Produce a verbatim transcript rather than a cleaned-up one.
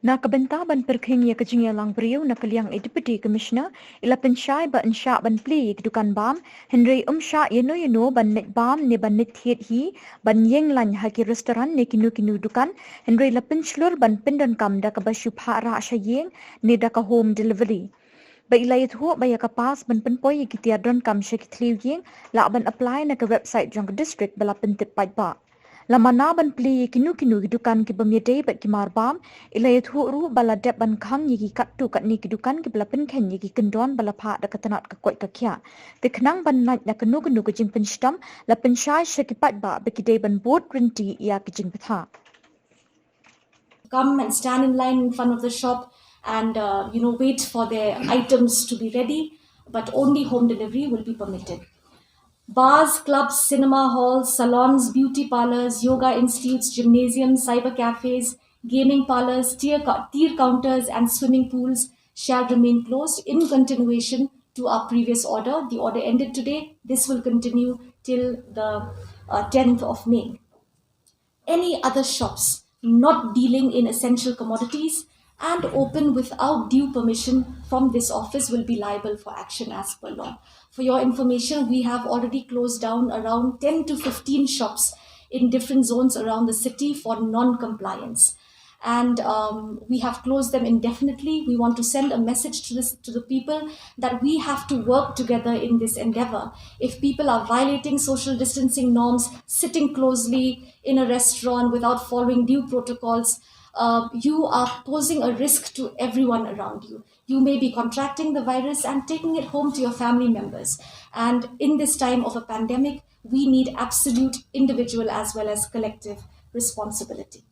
Na ka bynta ban pyrkhing ïa ka jingïalang briew na ka liang i Deputy Commissioner, i la pynshai ba yn shah ban plie ïa ki dukan bam, hynrei ym shah ïano ïano ban leit bam ne ban leit thied hi ban ïeng lain ha ki restaurant ne kino kino dukan, hynrei la pynshlur ban pyndonkam da kaba shu phah rah sha ïing ne da ka home delivery. Ba i la ïathuh ba ïa ka pass ban pynpoi ïa ki tiar donkam sha ki thliew ïing lah ban apply na ka website jong ka district ba la pyntip paidbah. La mana ban plie ïa kino kino ki dukan ki bym ïadei bad ki mar bam, i la ïathuh ruh ba la dep ban khang ïa ki katto katne ki dukan kiba la pynkheiñ ïa ki kyndon ba la phah da ka tnat ka koit ka khiah. Te khnang ban lait na kano kano ka jingpynshitom, la pynshai sha ki paidbah ba ki dei ban bud rynti ïa ki jingbthah. Come and stand in line in front of the shop and, uh, you know, wait for their items to be ready, but only home delivery will be permitted. Bars, clubs, cinema halls, salons, beauty parlors, yoga institutes, gymnasiums, cyber cafes, gaming parlors, tier, cou- tier counters, and swimming pools shall remain closed in continuation to our previous order. The order ended today. This will continue till the uh, tenth of May. Any other shops not dealing in essential commodities and open without due permission from this office will be liable for action as per law. For your information, we have already closed down around ten to fifteen shops in different zones around the city for non-compliance. And um, we have closed them indefinitely. We want to send a message to this, to the people, that we have to work together in this endeavor. If people are violating social distancing norms, sitting closely in a restaurant without following due protocols, uh, you are posing a risk to everyone around you. You may be contracting the virus and taking it home to your family members. And in this time of a pandemic, we need absolute individual as well as collective responsibility.